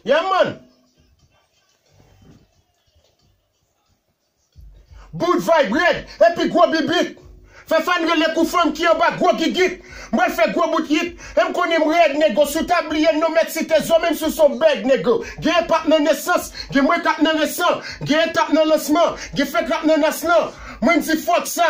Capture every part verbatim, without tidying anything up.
Yeah, man. Bout vibe red, epi gwo bibit. Fè fan rele kou fanm ki anba gwo gigit. M pral fè gwo bout hit, e m konnen m red, nego. Si w ta bliye non, mèt site zo, menm si w se yon bèg, nego. Gen epap nan nesans, gen mwen k ap nan resan. Gen etap nan lansman, gen fèk rap nan nas lan. Mwen m di fòk sa.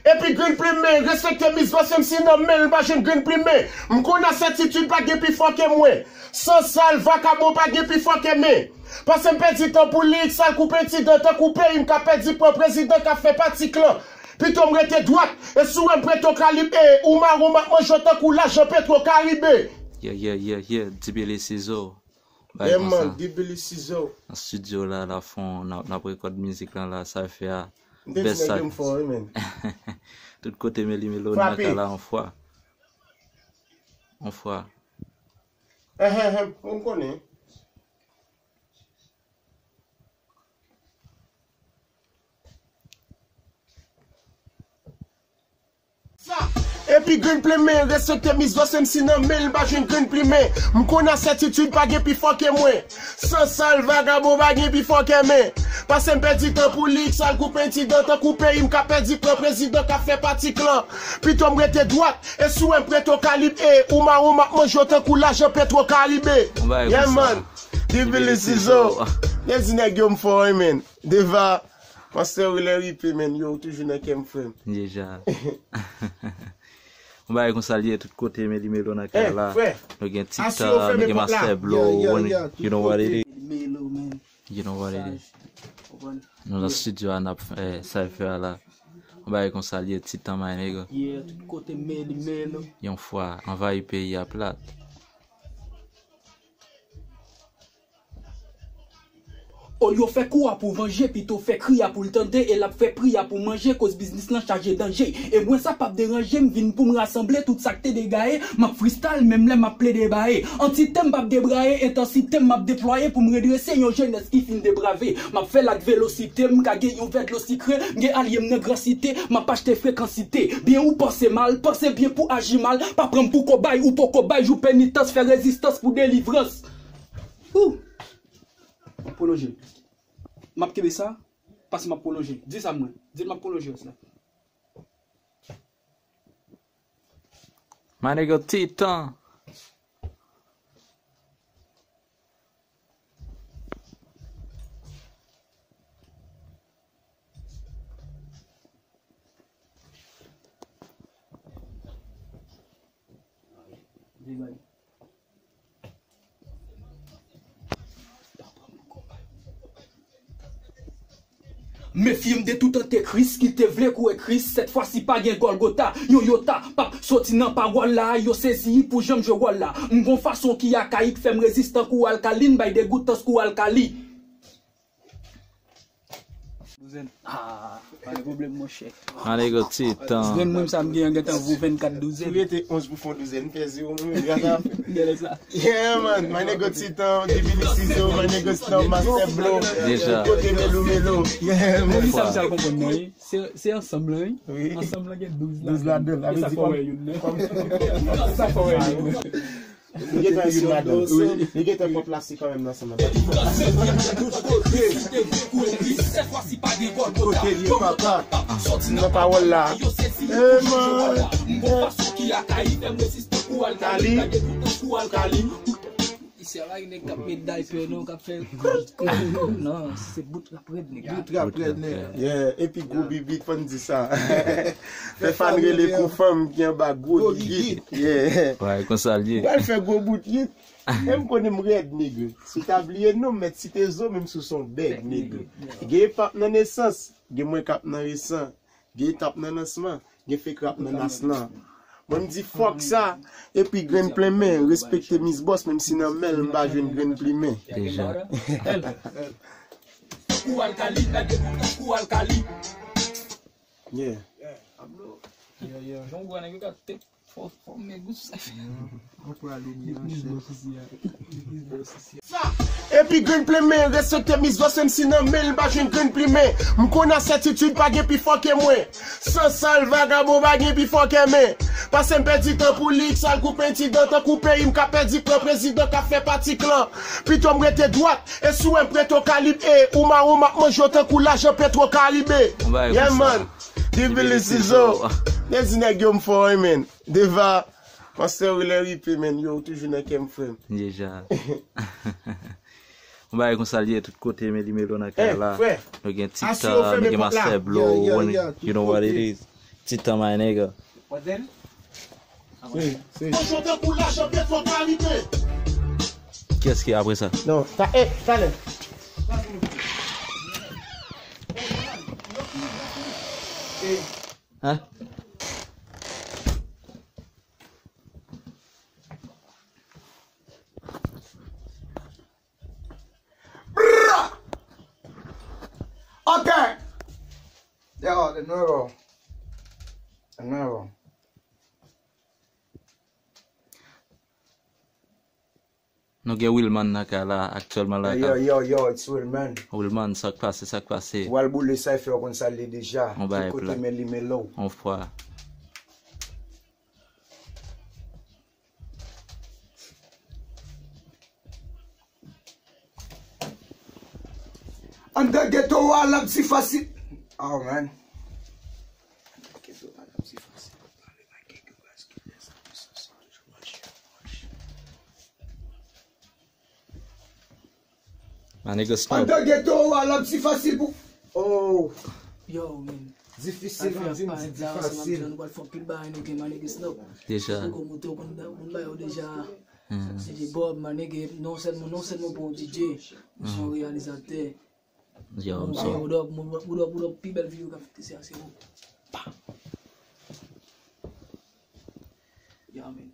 Epi grenn plimen, respekte Miss Boss, menm si nan men l pa jwenn grenn plimen. M konn a sètitid pa gen pi fò ke mwen. San sal, vakabon pa gen pi fò ke men. Pase m pèdi tan pou li, sal koupe ti dan tankou peyi m ka pèdi pran prezidan ka fè pati klan. Pito m rete dwat, e si w wè m prete w kalib, e ou mawon m ap manje w tankou lajan Petro Karibe. Yeah, yeah, yeah, yeah, Dibili Sizo. Bay konsa. Yeah, man, Dibili Sizo. Nan studio la, la fon, n ap, n ap rekòd mizik lan la, sa fè a. Best sa. Tout kote Meli Melo nan kay la, on fwa. On fwa. Eh, eh, eh, m konnen. Epi grenn plimen, respekte Miss Boss, menm si nan men l pa jwenn grenn plimen. M konn a sètitid pa gen pi fò ke mwen. San sal, vakabon pa gen pi fò ke men. Pase m pèdi tan pou li, sal koupe ti dan tankou peyi m ka pèdi pran prezidan ka fè pati klan. Pito m rete dwat, e si w wè m prete w kalib, e ou mawon m ap manje w tankou lajan Petro Karibe. Yeah, man. Dibili Sizo. Nèg di nèg yo m fò, wi, men. Deva, Master Willer I P, men, yo, ou toujou nan kè m, frè m. Deja. Yon bagay konsa l ye tout kote, Meli Melo nan kay la. Nou gen Titan, nou gen Master Blow, you know what it is. You know what it is. Nou nan studio a, n ap fè, eh, sa fè a la. Yon bagay konsa l ye, Titan, my nigga. Yeah, tout kote Meli Melo. Yon fwa, anvayi peyi a plat. Olye w fè kou a pou vanje, pito w fè kri a pou l tande, e l ap fè pri a pou manje, koz biznis lan chaje danje. E mwen sa p ap deranje m, vin pou m rasanble tout sa k te degaye. M ap freestyle, menm lè m ap plede baye. Antite m p ap debraye, entansite m m ap deplwaye pou m redrese yon jenès ki fin deprave. M ap fè l ak velosite, m ka gen yon vè dlo sikre, m gen alye m nan gran site, m ap achte frekansite. Byen ou panse mal, panse byen pou aji mal, pa pran m pou kobay, ou poko bay jou penitans, fè rezistans pou delivrans. Ou! M ap pwolonje. M ap kenbe sa, paske m ap pwolonje. Di sa mwen. Di l m ap pwolonje, Osla. My nigga Titan. Mefye m de tout antekris ki te vle kouri Kris. Sèt fwa si pa gen Gòlgota, yon yota p ap soti nan pawòl la. Yo sezi pou jan m jwe wòl la. M gon fason ki akayik, fè m rezistan kou alkalin, bay degoutans kou alkali. Douzèn. Ah, pa gen pwoblèm, monchè. My nigga Titan. Grenn mwen sa m gen an gentan vo vennkat douzèn. Si w rete onz pou fè yon douzèn, m fè zewo mwen, gade afè. Gade sa. Yeah, man. My nigga Titan, Dibili Sizo, my nigga Titan, Master Blow. Deja. Kote Melo Melo. Yeah, man. Sa m sa konprann nan, wi. Se, se ansanm lan, wi. Wi. Ansanm lan gen douz ladan. Douz ladan. E sa fè w wè youn nan. Sa fè w wè youn nan. Li gentan youn ladan. Wi. Li gentan pran plas li kanmenm nan ansanm lan. Kote li, papa? Nan pawòl la. Eh, man. Kali. Kali. Isi a la gen nèg k ap met daypè non, k ap fè non, se bout rap rèd nèg. Bout rap rèd nèg. Yeah, epi gwo bibit, fò n di sa. Fè fan rele kou fanm ki anba gwo gigit. Yeah. Bagay konsa l ye. Pral fè gwo bout hit. Menm konnen m rèd, nèg. Si w ta bliye non, m mèt site zo, menm si w se yon bèg, nèg. Gen epap nan nesans, gen mwen k ap nan resan. Gen etap nan lansman, gen fake rap nan nas lan. Mwen m di fòk sa, epi grenn plen men, respekte Miss Boss, menm si nan men l m pa jwenn grenn plimen. Deja. Kou alkali, lage pou kou alkali. Yeah. Yeah, yeah. Jan w wè nèg yo ka tek Fò, fò, men gous sa fè. Epi grenn plimen, respekte Miss Boss, menm si nan men l pa jwenn grenn plimen. M konn a sètitid pa gen pi fò ke mwen. San sal, vagabon pa gen pi fò ke men. Pase m pèdi tan pou li, k sal kou penti dan, tankou peyi m ka pèdi pran prezidan k ap fè pati klan. Pito m rete dwat, e si w wè m preto kalib, e ou mawon m ap manje w tankou lajan petwo karibe. Yon bagay Yeah, konsa. Man. Divilisizo. Divilisizo. Nèg di nèg yo m fò, wi, men. Deva, Master Will R I P, men, yo, ou toujou nan kè m, frè m. Deja. Yon bagay konsa l ye tout kote, men li melo nan kay la. Frè. Nou gen Titan, nou gen Master Blow, you know what it is. Titan, my nigga. What then? Kiyès ki apre sa? Non, ta, eh, talè. Hein? Brrr! Ok. Yo, de nuevo. De nuevo. Nou gen Wilman nan kay la aktyèlman la. Yo, yo, yo, it's Wilman. Wilman, sa k pase, sa k pase? W al boule sa e fè w konn sa l ye deja. Ki kote men li men low. On fwa. Anndan geto a, l ap di fasil. Oh, man. Anndan geto a, l ap di fasil. My nigga Snoop. Anndan geto a, l ap di fasil pou. Oh. Yo, man. Difisil, m di, m di difasil. Nou pral fè anpil bagay, nèg, my nigga Snoop. Deja. Poko moute, ou konn, ou konn bagay yo deja. Hmm. Se de Bob, my nigga, non sèlman, non sèlman bon D J, ou se yon reyalizatè. Yo, m so. Wood up, wood up, wood up, pi bèl videyo k ap fete se a, se ou. Pa! Yeah, man.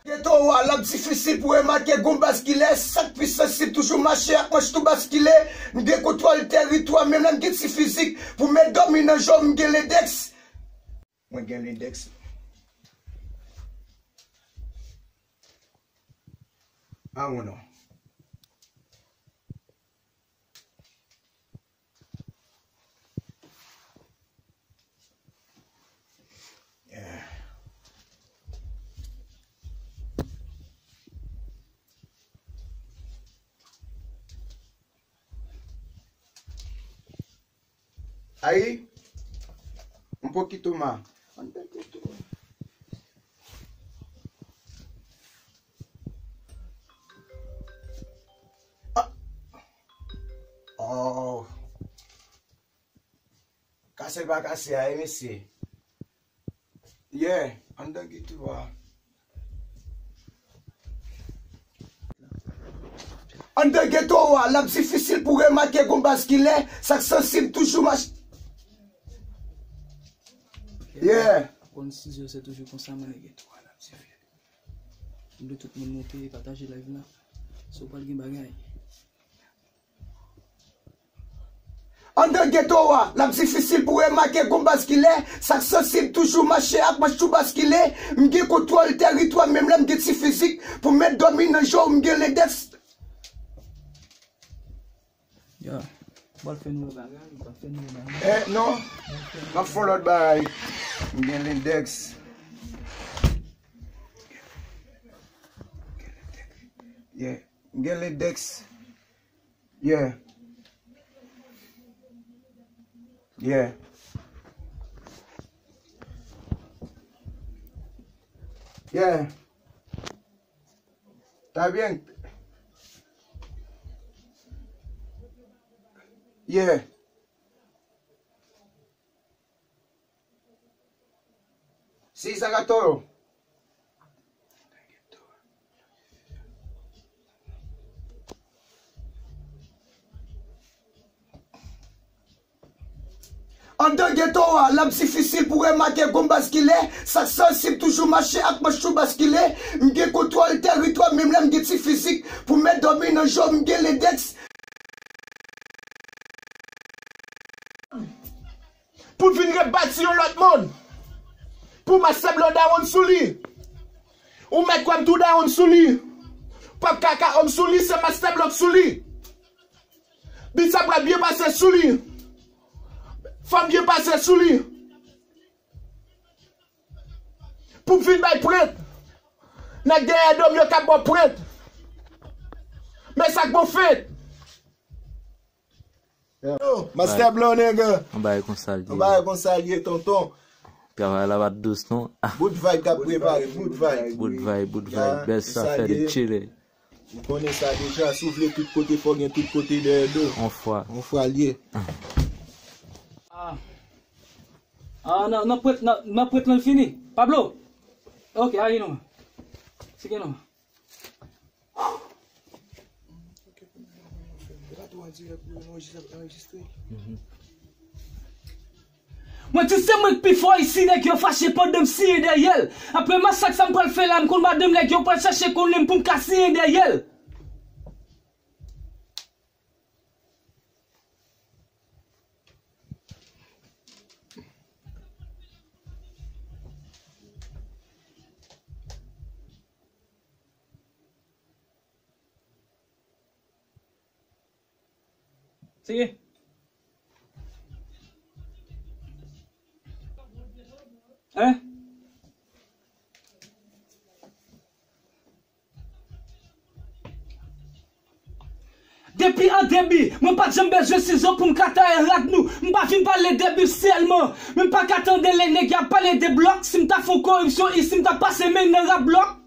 Geto a, l ap difisil pou remake gon baz ki lè, sa k pi sansib toujou mache ak manch tou baskile. M gen kontwòl tèritwa, menm lè m gen ti fizik. Pou mèt dòmi nan je w, m gen lendèks. Mwen gen lendèks. Ah, ou non. Yeah. Ayi, un poquito más. Ann tèt ou tou. Ah. Oh. Kase l pa kase a, e mesye. Yeah, anndan geto a. Anndan geto a, l ap difisil pou remake gon baz ki lè, sa k sansib toujou mache. Yeah. Konn si se toujou konsa, mwen geto a, l ap difisil. M vle tout moun monte, pataje live la. Si w pral gen bagay. Anndan geto a, l ap difisil pou remake gon baz ki lè, sa k sansib toujou mache ak manch tou baskile. M gen kontwòl tèritwa, menm lè m gen ti fizik. Pou mèt dòmi nan je w, m gen lendèks. Ya, m pral fè nouvo bagay, m pral fè nouvo bagay. Eh, non, m ap fè yon lòt bagay. M gen lendèks. Yeah, m gen lendèks. Yeah. Yeah. Yeah. Está bien. Yeah. Sí, saca todo. Anndan geto a, l ap difisil pou remake gon baz ki lè, sa k sansib toujou mache ak manch tou baskile. M gen kontwòl tèritwa, menm lè m gen ti fizik. Pou mèt dòmi nan je w, m gen lendèks. Pou l vin rebati yon lòt moun. Pou Master Blow dawonn sou li. Ou mèt kwè m tou dawonn sou li. Pap kaka òm sou li, se Master Blow k sou li. Bit sa pral byen pase sou li. Fò m byen pase sou li. Pou m vin bay prent. Nèg dèyè do m yo k ap ba w prent. Men sa k bon fèt. Yo, Master Blow, nèg. Yon bagay konsa l ye. Yon bagay konsa l ye, tonton. Travay la pa t dous, non. Bout vibe k ap prepare, bout vibe. Bout vibe, bout vibe. Bèl sa fè de chile. Ou konnen sa deja, si w vle tout kote, fò gen tout kote dèyè do. On fwa. On fwa l ye. Ah. Ah, nan, nan prent, nan, nan prent lan fini. Pablo. Ok, ale non. Se gen non. Mwen di se mwen k pi fò isi, nèg yo fache pandan m siye dèyè l. Apre masak sa m pral fè la, m konn madanm nèg yo pral chache konnen m pou m ka siye dèyè l. Seye. Hein? Depi an debi, mwen pa t janm bezwen sizo pou m ka taye rad nou. M pa vin pale de bif sèlman. Men m pa ka tande lè nèg y ap pale de blòk. Si m ta fè yon koripsyon isi, m ta pase men nan rap blòk.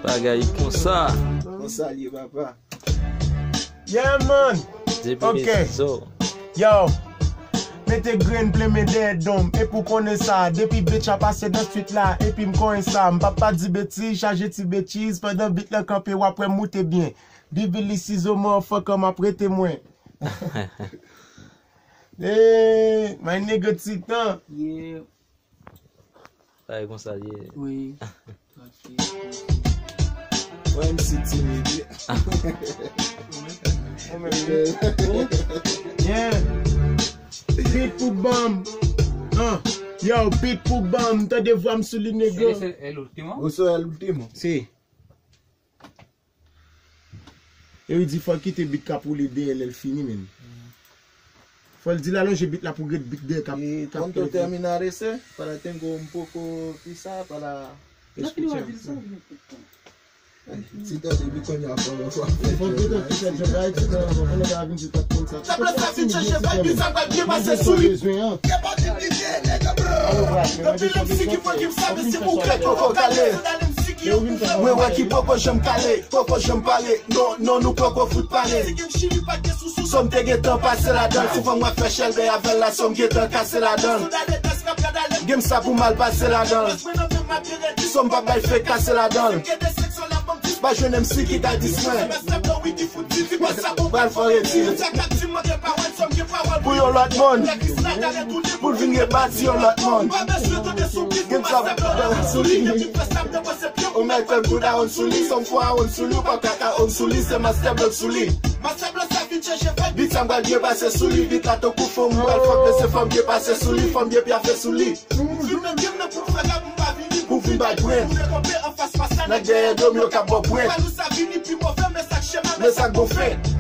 Bagay konsa. Konsa l ye, papa. Yeah, man. Depi ok. Yo. Mete grenn plen men dèyè don m. Epi w konnen sa. Depi bitch a pase nan street la. Epi m konnen sa. M p ap pa di betiz, chaje ti betiz. Pandan bit lan kanpe, w ap wè m moute byen. Bibili sizo motherfucker, m ap rete mwen. Hey, my nigga Titan. Yeah. Bagay konsa l ye. Wi. Wè M C timid. Yeah. Beat pou banm. Ah, yo, beat pou banm. Tande vwa m sou li, nèg. Eso es el último. Eso es el último. Si. E wi di fò l kite bit k ap woule dèyè lè l fini menm. Fò l di l alonje bit la pou gade bit dèyè k ap, k ap leve. Cuando terminaré ese, para tengo un poco pisa para escuchar. Ti tande bit kounye a fò, fò, fò. Fò l gade pisa djòb la, ti tande fò, fò nèg la vin di l t ap konn sa. Tabla sa vin chanje vibe, bit sa pral byen pase sou li. Depi M C ki fò ki m sa, men si pou krèk poko kale. Mwen wè ki poko janm kale, poko janm pale. Non, non, nou poko fout pale. Sòm te gentan pase ladan l. Souvan mwen fè chèlbè avè l, la sòm gentan kase ladan l. Gen m sa pou mal pase ladan l. Sòm pa bay fake kase ladan l. Pa jwenn M C ki ta dis mwen. Pral fò redi. Pou yon lòt moun. Pou l vin rebati yon lòt moun. Gen sa sou li. Ou mèt fè m tou dawonn sou li. Sòm fò a wonn sou li. Ou pa ka ka wonn sou li. Se Master Block sou li. Bit sa m pral byen pase sou li. Bit la tankou fò m pral fòk se fò m byen pase sou li. Fò m byen pyafe sou li. Pou vin bay pwen. Nèg dèyè do m yo k ap ba w pwen. Men sa k bon fèt.